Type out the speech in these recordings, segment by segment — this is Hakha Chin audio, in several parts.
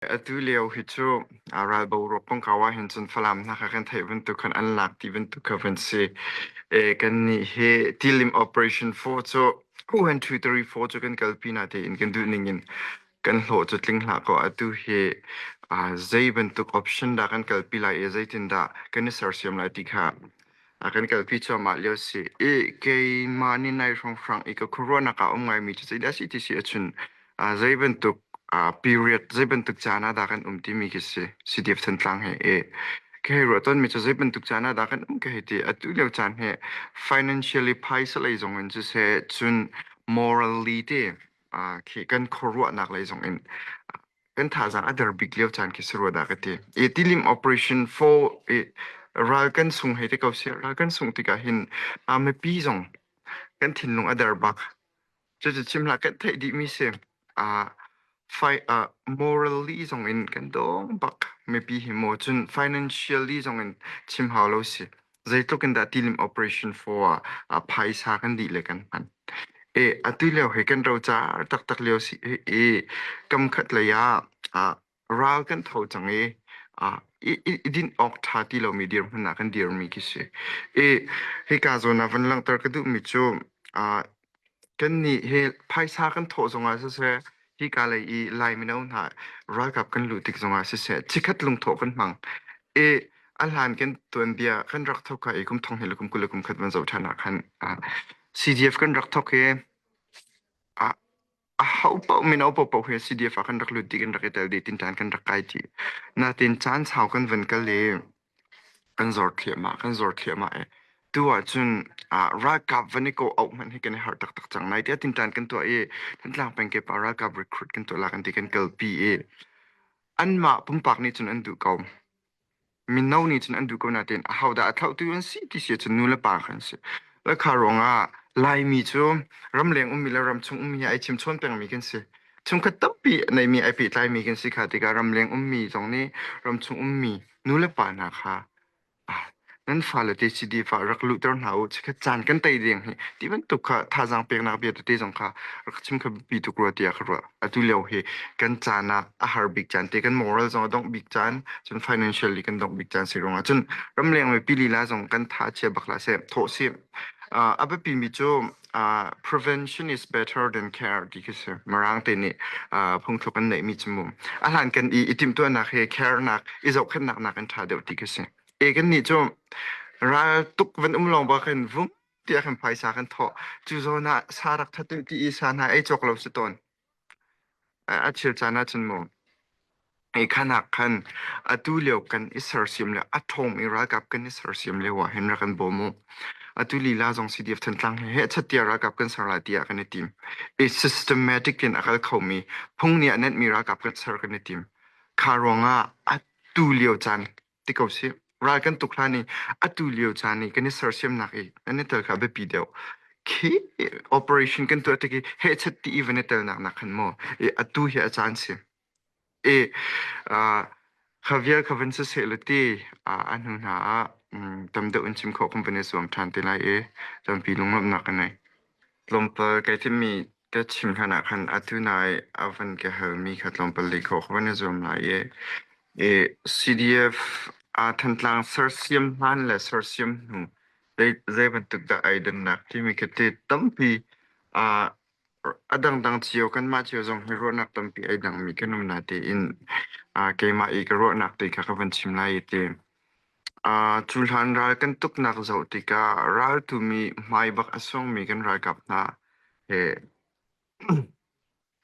Atu lio hi cu ral boruak kongkau ahhin cun Falam hna kha kan theih bantuk khan an lak ti bantuk kha van si. E, kannih hi Tilim Operation 4 cu 1, 2, 3, 4 cu kan kalpi na tein kan duh ning in kan hlawh cu tling hlah kaw atu hi zei bantuk option dah kan kalpi lai i zeitin dah kan i sersiam lai ti kha a kan kalpi cuahmah lio si. I keimah nih nai hrawnghrang i ka khuaruahnak ah um ngaimi cu zeidah si ti si ahcun zei bantuk period zei bantuk caan ah dah kan um timi khi si. CDF Thantlang he i ka hei ruah tawnmi cu zei bantuk caan ah dah kan um ka hei ti. Atu lio caan hi financially phaisa lei zong in siseh cun morally te khi kan khuaruahnak lei zong in kan thazaang a der bik lio caan khi si rua dah ka ti. I tilim operation 4 i ral kan sung hei te ko si ral kan sung tikah hin mipi zong kan thinlung a der bak. Cucu chim hlah kan theih dihmi si. Fi, morally zong in kan dong bak mipi hi maw cun financially zong in chim hau lo si. Zeitluk in dah tilim operation 4 ah phaisa kan dih le kan hman. E atu lio hi kan rocar taktak lio si i kam khat lei ah ah ral kan tho cang i ah i i dinh awk ṭha ti lomi dirhmun ah kan dirmi khi si. I hika zawn ah van langhter ka duhmi cu ah kannih hi phaisa kan thawh zongah siseh hika lei i Lai mino hna ralkap kan luh tik zongah siseh chikkhat lungthawh kan hmang. I a hlan kan tuanbia kan rak thawk ka i kum thong hnih le kum 20 le kum khat van zoh ṭhan ah khan CDF kan rak thawk i a ho paoh mino paohpaoh hi CDF ah kan rak lut dih kan rak i tel dih tinṭan kan rak kai dih. Natin caan sau kan van kal i kan zor thliahmah kan zor thliahmah i tu ahcun ralkap van i kawh auh hmanh hi kan i harh taktak cang nai tiah tinṭan kan tuah i Thantlang peng kip ah ralkap recruit kan tuah la kan ti kan kalpi i anmah pumpak nih cun an duh ko. Mino nih cun an duh ko nain ahodah a thlauhtu an si ti si ahcun nu le pa kha an si. Le kha ruangah Laimi cu ramleng ummi le ramchung ummi hi ai chimchawn pengmi kan si. Chungkhat tampi a neimi ai pehtlaimi kan si kha tikah ramleng ummi zong nih ramchung ummi nu le pa hna kha nan fale te CDF ah rak luhter hna u chikkhat caan kan tei ding hi ti bantuk kha thazaang peknak bia tete zong kha rak chim kha biapi tuk rua tiah ka ruah. Atu lio hi kan caan ah a har bik caan te kan moral zong a dongh bik caan cun financially kan dongh bik caan si ruangah cun ramleng mipi lila zong kan tha chia bak la seh thawh si. A biapi mi cu prevention is better than care ti khi si. Mirang te nih phungthluk an neih mi cu mu. A hlan kan i i timhtuahnak he care nak i zohkhenhnak nak an ṭha deuh ti khi si. E kan nih cu ral tuk van um lawng ba khin vum tiah khan phaisa kan thawh. Cu zawn ah sa rak that ti i sa hna ei cawk lo si tawn. A chil caan ah cun mu ei khan ah khan atu lio kan i sersiam le a ṭhawng i ralkap kan i sersiam lio ah hin rak kan bawm u. Atu lila zong CDF Thantlang he he chattia ralkap kan ser lai tiah kan i tim. I systematic in a kal khomi phung nih a nenhmi ralkap kan ser kan i tim. Kha ruangah atu lio caan ti ko sih. Ral kan tuk hlan i atu lio caan i kan i sersiamnak i an i tel kha biapi deuh. Khi operation kan tuah tik i hehchat ti i van i telnak nak khan maw i atu hi a caan si. I kha vial kha van siseh le ti a hnu hna ah tam deuh in chim khawh kan van i zuam ṭhan te lai i tampi lunglawmhnak ka nei. Tlawmpal kai thimmi ka chim hlan ah khan atu nai a van ka halmi kha tlawmpal leh khawh ka van i zuam lai i i CDF aa Thantlang sersiam hlan le sersiam hnu zei zei bantuk dah ai dannak timi khi ti tampi aa a dangdang cio kanmah cio zong hi ruahnak tampi ai dangmi kan um natein aa keimah i ka ruahnak te kha ka van chim lai i ti. Cu hlan ral kan tuknak zoh tikah raltu mi hmai bak a sungmi kan ralkap hna he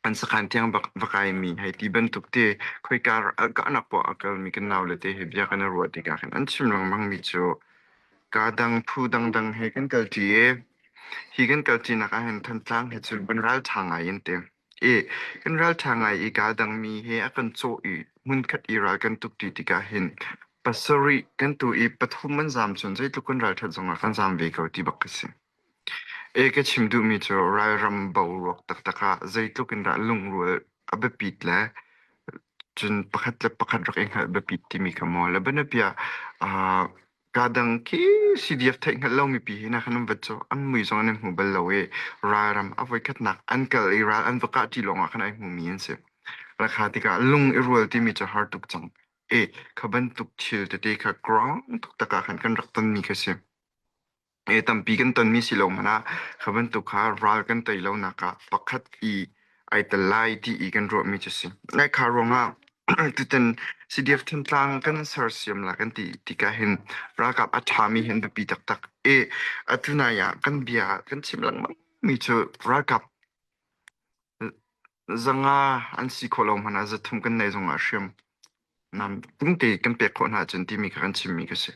an sakhan tiang bak va kaimi hei ti bantuk te khoika kahnak poah a kalmi kan naule te he bia kan i ruah tikah khin an chim lengmangmi cu kaa dang phu dangdang he kan kalṭi i hi kan kalṭinak ahhin Thantlang he cun kan ralṭha ngai in ti. I kan ralṭha ngai i kaa dangmi he a kan cawh i hmunkhat i ral kan tukṭi tikah hin pasarih kan tu i pathum an zaam cun zeitluk kan ralṭhat zongah kan zaam ve ko ti bak ka si. E ka chim duhmi cu ralram boruak taktak ah zeitluk in dah lungrual a biapit le cun pakhat le pakhat rak i hngalh biapit timi kha maw le bianabia ah Kaa dang khi CDF theih hngalh lomi pi hi na khan an vat cu an mui zong an i hmu bal lo i ralram a voikhatnak an kal i ral an va kah ṭi lawngah khan ai hmumi an si. Rakha tikah lung i rual timi cu har tuk cang. E kha bantuk thil tete kha ground tuk tak ah khan kan rak tonmi kha si. E tampi kan tonmi si lo hmanh ah kha bantuk kha ral kan tei lonak ah pakhat i ai tel lai ti i kan ruahmi cu si. Nai kha ruangah tutan CDF Thantlang kan sersiam la kan ti tikah hin ralkap a ṭhami hin biapi taktak. E atu nai ah kan bia kan chim lengmang mi cu ralkap 500 an si khawh lo hmanh ah 300 kan nei zongah hriam nam pungte kan pek khawh hna ahcun timi kha kan chimmi ka si.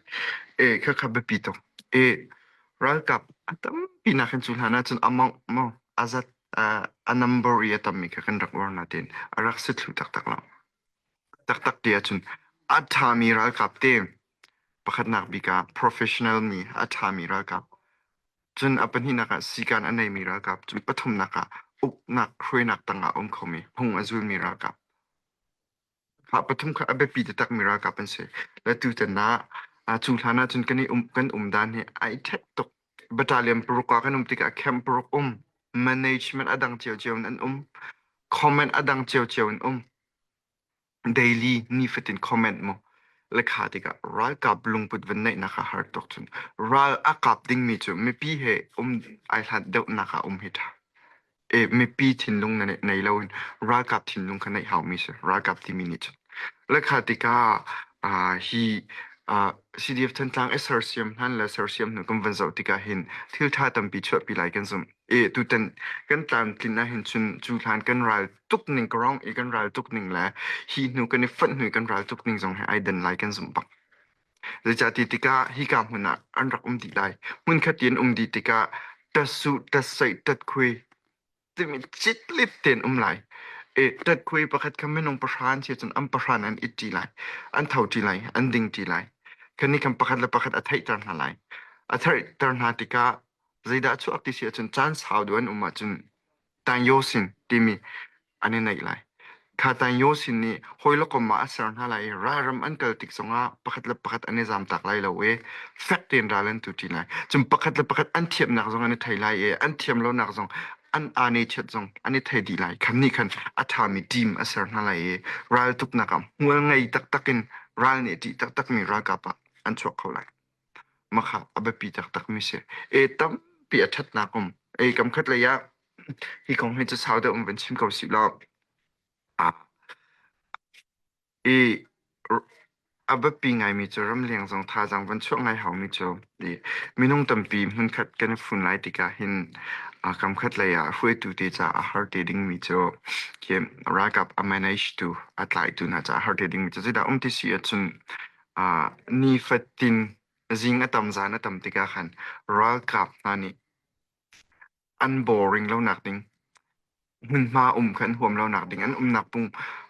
E khakha biapi tuk. E ralkap a tampi nak hin cu hlan ahcun amount maw a zat a number i a tammi kha kan rak uar natin a rak si thlu taktak lo. Taktak ti ahcun a ṭhami ralkap te pakhatnak bik ah professional mi a ṭhami ralkap Cun a pahnihnak ah sikan a neimi ralkap, cun pathumnak ah uknak hruainak tangah a um khomi phung a zulmi ralkap. Kha pathum kha a biapi taktakmi ralkap an si. Le tutan ah cu hlan ah cun kan i um kan um dan hi ai ṭhet tuk. Battalion paruk ah kan um tikah camp paruk um, management a dang ciocio in an um, comment a dang ciocio in um. Daily nifatin comment mu lekha tikah ralkap lungput van neihnak a har tuk cun ral a kap dingmi cu mipi he um ai hlat deuhnak ah um hi ṭha. E, mipi thinlung na nei loin ralkap thinlung kha neih haumi si ralkap timi nih cun lekha tikah hi CDF Thantlang i sersiam hlan le sersiam hnu kan van zoh tikah hin thil ṭha tampi chuahpi lai kan zumh. E tutan kan tlamtlin ahhin cun cu hlan kan ral tuk ning ka rong i kan ral tuk ning le hi hnu kan i fonh hnu i kan ral tuk ning zong hi ai dan lai kan zumh bak. Zeicahti tikah hika hmun ah an rak um dih lai. Hmunkhat i an um dih tikah ṭatsuh, ṭatsaih, ṭatkhui timi citlit tein um lai. E, ṭatkhui pakhat kha minung pahra an si cun an pahra in an it ṭi lai. An tho ṭi lai, an ding ṭi lai. Kan nih khan pakhat le pakhat a theihter hna lai. A theihter hna tikah zeidah a chuak ti si ahcun caan sau deuh an um ahcun Tangyosin timi an i neih lai. Kha Tangyosin nih hawi le kom ah a ser hna lai i ralram an kal tik zongah pakhat le pakhat an i zamtak lai lo i fek tein ral an tu ṭi lai. Cun pakhat le pakhat an thiamnak zong an i thei lai i an thiam lonak zong an aa chiat zong an i thei dih lai. Khan nih khan a ṭhami team a ser hna lai i raltuknak ah hmual ngei taktak in ral nih a ṭih taktakmi ralkap ah an chuak kho lai. Makha a biapi taktakmi si. E tampi a ṭhatnak um. E kam khat lei ah hi kong hi cu sau deuh in van chim ko sih law ah i a biapi ngaimi cu ramleng zong thazaang van chuah ngai haumi cu i minung tampi hmunkhat kan i fun lai tikah hin kam khat lei ah hruaitu te caah a har te dingmi cu khi ralkap a manage tu a tlaitu hna caah a har te dingmi cu zeidah um ti si ahcun Nifatin zing a tam zan a tam tikah khan ralkap hna nih an boring lonak ding hmunhma um kha an huam lonak ding an umnak pung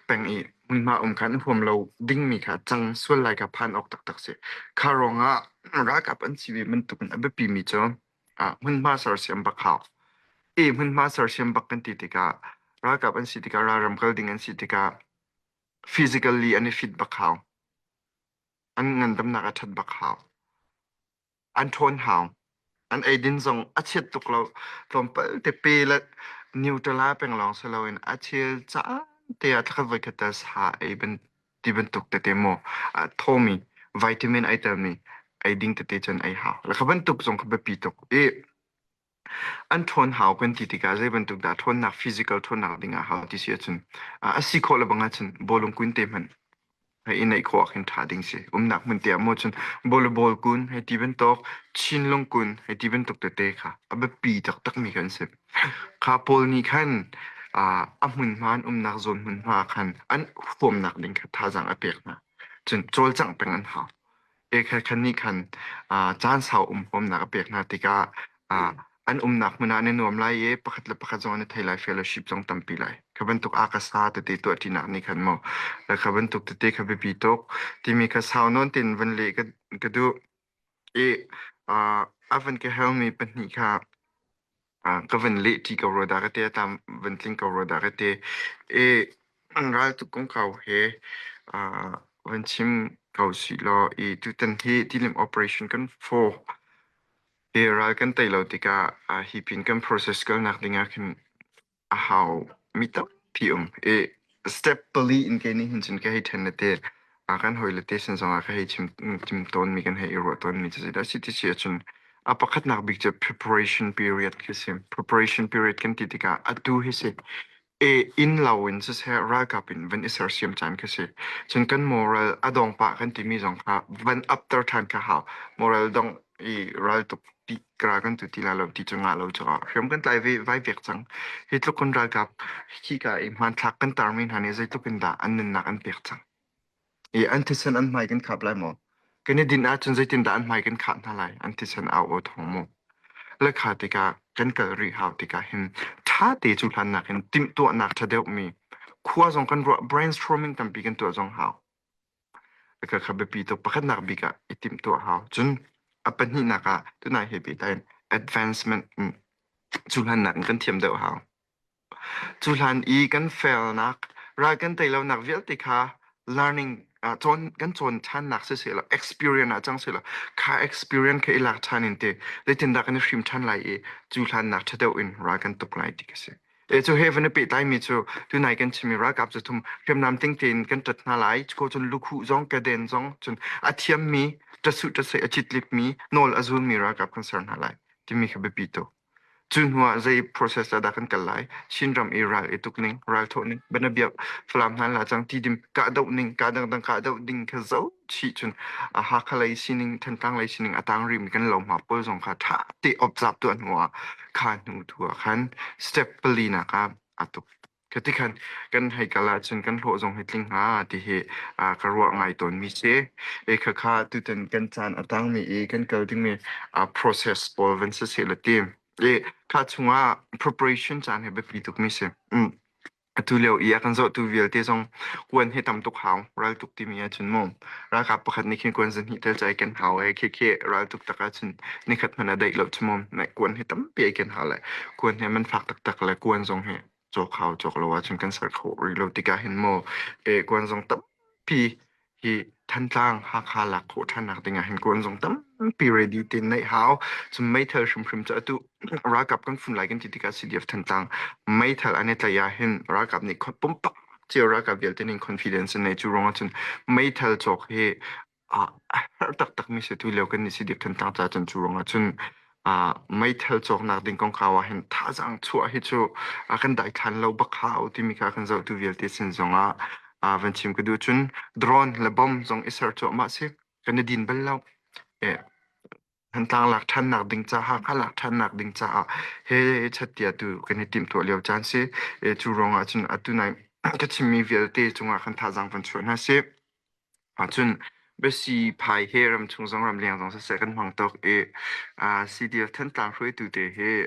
peng i hmunhma um kha an huam lo dingmi kha cang sual lai kha phan awk taktak si. Kha ruangah ralkap an si ve bantukin a biapimi cu hmunhma sersiam bak hau. I hmunhma sersiam bak kan ti tikah ralkap an si tikah ralram kal ding an si tikah physically an i fit bak hau. An ngandamnak a ṭhat bak hau. An ṭhawn hau. An eidin zong a chiat tuk lo. Tlawmpal te pe le Nutella peng lawng si loin a chel caan te ah thlakhat voikhat tal sa ei ban ti bantuk tete maw a thawmi vitamin ai telmi ei ding tete cun ei hau. Le kha bantuk zong kha biapi tuk i An ṭhawn hau kan ti tikah zei bantuk dah ṭhawnnak physical ṭhawnnak ding ah hau ti si ahcun a si khawh lebang ahcun bawlung kun te hmanh hei i neih khawh ah khin ṭha ding si. Umnak hmun te ah maw cun volleyball kun hei ti bantuk, chinlung kun hei ti bantuk tete kha a biapi taktakmi kan si. Kha pawl nih khan a hmunhma an umnak zawn hmunhma ah khan an huamnak ding kha thazaang a pek hna. Cun cawlcangh peng an hau. Khan nih khan caan sau um huamnak a pek hna tikah an umnak hmun ah an i nuam lai i pakhat le pakhat zong an i thei lai, fellowship zong tampi lai. Kha bantuk akasa tete tuahṭinak nih khan maw le kha bantuk tete kha biapi tuk timi kha sau nawn tein van leh ka duh i a van ka helmi pahnih kha Ka van lehṭi ko rua dah ka ti, a tlam van tling ko rua dah ka ti. I raltuk kongkau he van chim ko sih law i tutan hi tilim operation kan faw. Hi ral kan tei lo tikah hi pin kan process kalnak ding ah khin a hau mi tampi um. I Step pali in kei nih hin cun ka hei ṭhen le te kan hawile te sin zongah ka hei chim chim tawnmi kan hei i ruah tawnmi cu zeidah a si ti si ahcun a pakhatnak bik cu preparation period khi si. Preparation period kan ti tikah atu hi si e inn lo in siseh ralkap in van i sersiam caan khi si. Cun kan moral a dong pah kan timi zong kha van upter ṭhan kha hau. Moral dong i raltuk ti kara kan tu ti la lo ti cu ngah lo caah hriam kan tlai ve vai vek cang. Hi tluk kun ralkap khika i hmanthlak kan tarmi hna nih zeitluk in dah an nunnak an pek cang. I an thisen an hmai kan khap lai maw? Kan i din ahcun zeitindah an hmai kan khah hna lai? An thisen au aw thawng maw? Le kha tikah kan kal rih hau tikah hin ṭha te cu hlan nakin timhtuahnak ṭha deuhmi khua zong kan ruah brainstorming tampi kan tuah zong hau. Kha biapi tuk pakhatnak bik ah i timhtuah hau. Cun a pahnihnak ah tunai he pehtlai in advancement cu hlan nakin kan thiam deuh hau. Cu hlan i kan felnak, ral kan tei lonak vialte kha learning ah cawn kan cawn ṭhannak siseh law experience ah cang sehlaw kha experience kha i lak ṭhan in te zeitindah kan i hrim ṭhan lai i cu hlannak ṭha deuh in ral kan tuk lai ti ka si. E cu he van i pehtlaimi cu tunai kan chimmi ralkap cu thum hriamnam ting tein kan ṭat hna lai. Cuko cun lukhuh zong keden zong cun a thiammi ṭasuh ṭasei a citlipmi nawl a zulmi ralkap kan ser hna lai timi kha biapi tuk. Cu hnuah zei process ah dah kan kal lai? Chinram i ral i tuk ning, ral thawh ning, bianabia Falam hna la cang tidim kahdoh ning, ka dangdang kahdoh ding kha zoh chih cun a Hakha lei sining, Thantlang lei sining a tang rimi kan lohma pawl zong kha ṭha te observe tuah hnuah kha hnu tu ah khan step pali nak ah a tuk. Khi khan kan hei kal ahcun kan hlawh zong hi tling hnga ti hi ka ruah ngai tawnmi si. E khakha tutan kan caan a tangmi i kan kal dingmi process pawl van si seh la ti. E kha chungah preparation caan hi biapi tukmi si. Atu lio i a kan zohtu vialte zong kuan hi tam tuk hau. Ral tuk timi ahcun mu ralkap pakhat nih khin kuan zahnih tel ca i kan hau e khi khi ral tuk tak ahcun nikhat hmanh a daih lo cu mu. Kuan hi tampi ai kan hau le kuan hi man fak taktak le kuan zong hi cawk hau cawk lo ahcun kan ser kho rih lo tikah hin mu e kuan zong tampi hi Thantlang Hakha lak khawh ṭhannak dingah hin kuan zong tampi ready tein neih hau. Cun meithal hrimhrim cu atu ralkap kan fun lai kan ti tikah CDF Thantlang meithal an i tlaih ah hin ralkap nih pumpak cio ralkap vialte nih confidence an nei cu ruangah cun meithal cawk hi a herh taktakmi si tu lio kan nih CDF Thantlang ca cun cu ruangah cun meithal cawknak ding kongkau ah hin thazaang chuah hi cu kan daithlan lo bak hau timi kha kan zohtu vialte sin zongah van chim ka duh. Cun drone le bomb zong i ser cuahmah si kan i din bal lo. Thantlang lak ṭhannak ding caah Hakha lak ṭhannak ding caah he chattia tu kan i timhtuah lio caan si. Cu ruangah cun atu nai ka chimmi vialte cungah khan thazaang van chuah hna sih. Ahcun biasi phai he ramchung zong ramleng zong siseh kan hmang tuk i CDF Thantlang hruaitu te hi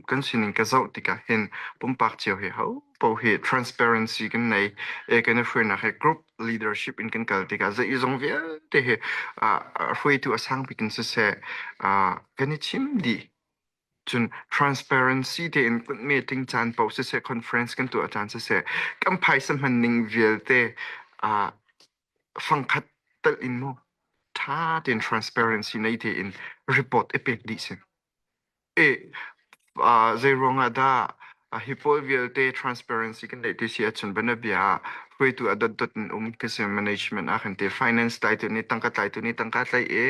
kan sining ka zoh tikah hin pumpak cio hi ho paoh hi transparency kan nei i kan i hruainak hi group leadership in kan kal tikah zeizong vialte hi hruaitu a sang bik in siseh kan i chim dih. Cun transparency tein meeting caan paoh siseh, conference kan tuah caan siseh, kan phaisa hman ning vialte fangkhat telh in mu ṭha tein transparency nei tein report i pek dih si. E zei ruangah dah hi pawl vialte transparency kan neih ti si ahcun bianabia ah hruaitu a dotdot in um kasi management ah khan te finance tlaitu nih tangka tlaitu nih tangka tlaih i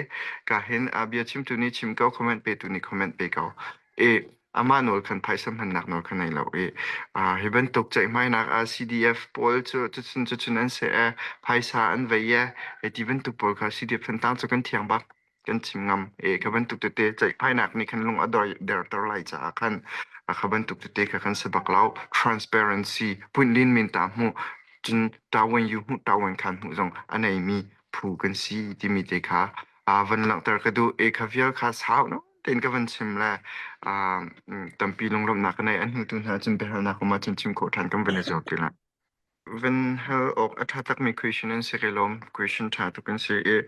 ka hin bia chimtu nih chim ko comment petu nih comment pe ko i amah nawl khan phaisa hmannak nawl khan nei lo i hi bantuk ceihmainak ah CDF pawl cu cucun cucun an si e phaisa an vei e hei ti bantuk pawl kha CDF Thantlang cu kan thiang bak kan chim ngam e kha bantuk tete ceihphainak nih khan lung a derter lai caah khan kha bantuk tete kha kan si bak lo transparency punlin min ta hmu cun tawan yu hmu tawan khan hmu zong a neimi phu kan si timi te kha van langhter ka duh e kha vial kha sau no tein ka van chim le tampi lunglawmhnak ka nei an hnu tu hna cun biahalnak um ahcun chim khawh ṭhan kan van i zuam ti lai. Van hal awk a ṭha takmi question an si kai lawm. Question ṭha tuk an si i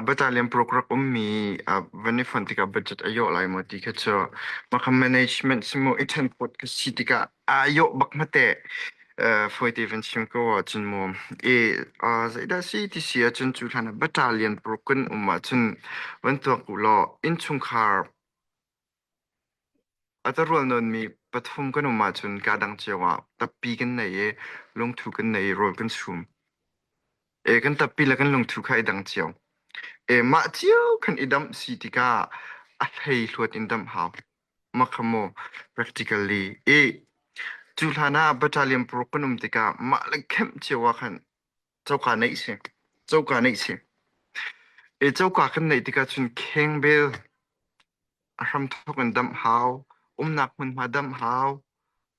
battalion program ummi van i fonh tikah budget a yawh lai maw ti kha cu mah management simu i ṭhenpawt ka si tikah aa yawh bak hmate fawite van chim ko ahcun mu i zeidah si ti si ahcun cu hlan ah battalion program um ahcun van tuak u law innchungkhar a tarual nawnmi. Pathum kan um ahcun kaa dang cio ah tappi kan nei i lungthu kan nei i rawl kan chum. E kan tappi le kan lungthu kha i dang cio. E mah cio khan i damh si tikah a hlei hluat in damh hau. Mah kha maw practically i cu hlan ah battalion paruk kan um tikah mah le kemh cio ah khan coka neih si. Coka neih si. E coka kan neih tikah cun khengbel a hramthawk in damh hau, umnak hmunhma damh hau,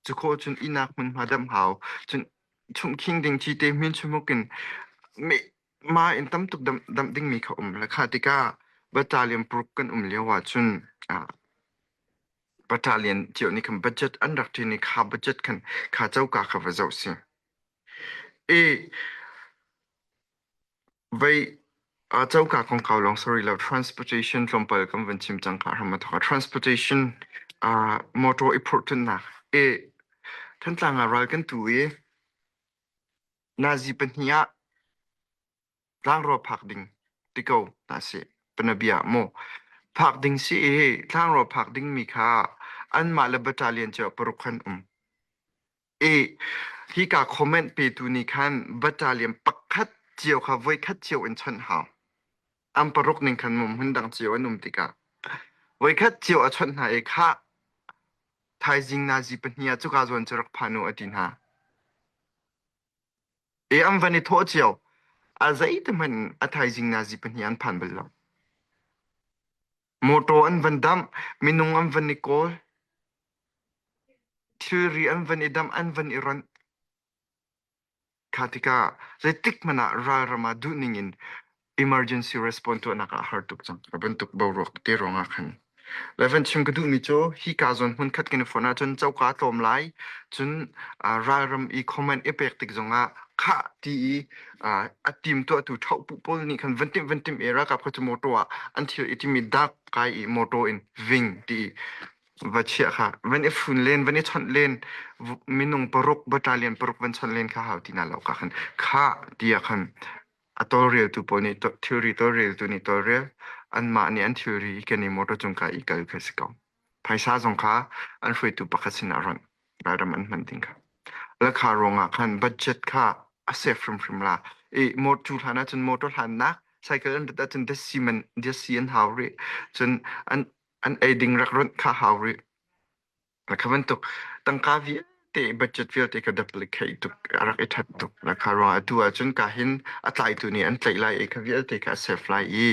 cu khawh cun ihnak hmunhma damh hau, cun chumhkhing ding cite hmin chumuk in me ma in tam tuk damh, damh dingmi kha um le kha tikah battalion paruk kan um lio ah cun ah, battalion cio nih khan budget an rak ṭin i kha budget khan kha coka kha va zoh si. I Vei coka kongkau lawng sorry lo transportation tlawmpal kan van chim cang kha hram a thawk. Transportation motor i phurhtunnak i Thantlang ah ral kan tu i nazi pahnih ah tlangrua phak ding ti ko hna sih panabia maw phak ding si i tlangrua phak ding mi kha anmah le battalion cu paruk khan um. I hika comment petu nih khan battalion pakhat cio kha voikhat cio in chawnh hau. An paruk ning khan mum hmun dang cio an um tikah voikhat cio a chawnh hna i khah thaizing nazi pahnih ah cuka zawn cu rak phan u a ti hna. I an van i thawh cio. A zeitihmanh a thaizing nazi pahnih an phan bal lo. Motor an van damh, minung an van i kawl. Thilri an van i damh, an van i ronh. Kha tikah zeitik hmanh ah ralram ah duhning in emergency response tuahnak ah a har tuk cang. A bantuk boruak te ruangah khan. Le van chim ka duhmi cu hika zawn hmunkhat kan i fonh ahcun coka a tlawm lai. Cun ralram i comment i pek tik zongah khah ti i a team tuahtu ṭhohpuh pawl nih khan van timh van timh i ralkap kha cu motor ah an thil i timi dak kai i motor in ving ti i va chiah kha van i fun len van i chawnh len minung paruk battalion paruk van chawnh len kha hau ti na lo ka khan kha ti ah khan a tawlreltu pawl nih thilri tawlreltu nih tawlrel anmah nih an thilri kan i motor cung ka i kal kha si ko phaisa zong kha an hruaitu pakhat sinah ronh ralram an hman ding kha lakha ruangah khan budget kha a save hrimhrim la i motor hlan ahcun motor hlannak cycle an rat ahcun dasi man dasi an hau rih cun an an ei ding rak ronh kha hau rih. Kha bantuk tangka vialte budget vialte ka duplicate tuk a rak i that tuk. Kha ruang atu ahcun ka hin a tlaitu nih an tlaih lai i kha vialte kha a save lai i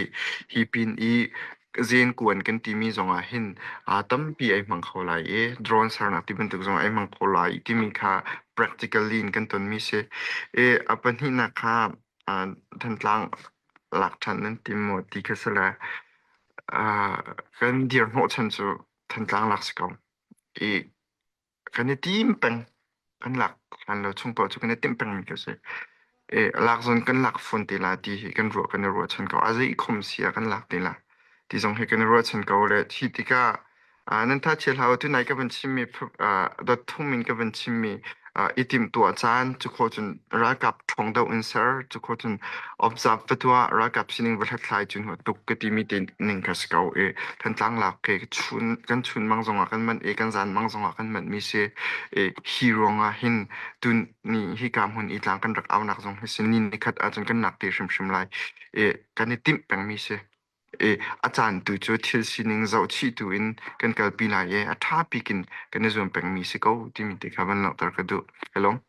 hi pin i zen kuan kan timi zong ah hin a tampi ai hmang kho lai i drone sernak ti bantuk zong ai hmang kho lai timi kha practically in kan tonmi si. I a pahnihnak kha Thantlang lak ṭhan nan tim maw ti kha si le kan dir hnawhchan cu Thantlang lak si ko. I kan i tim peng. Kan lak hlan lo chung paoh cu kan i timh pengmi ka si. I lak zon kan lak fawn te la ti hi kan ruah kan i ruahchan ko. A zei khom si ah kan lak te la ti zong hi kan i ruahchan ko le hi tikah Nan tha chia hlah u. Tunai ka van chimmi dot thum in ka van chimmi i timhtuah caan cu kho cun ralkap ṭhawng deuh in ser cu kho cun observe va tuah ralkap sining va hlathlai cu hnu tuk ka timi te ning kha si ko i Thantlang lak ke chun kan chun mang zongah kan manh i kan zan mang zongah kan manh mi si i hi ruangah hin tun ni hi ka hmun i tlang kan rak aunak zong hi si ni nikhat ahcun kan nak te hrimhrim lai i kan i timh pengmi si. I a caan tu cu thil sining zohchih tu in kan kalpi lai i a ṭha bik in kan i zuam pengmi si ko timi te kha van langhter ka duh. Hello.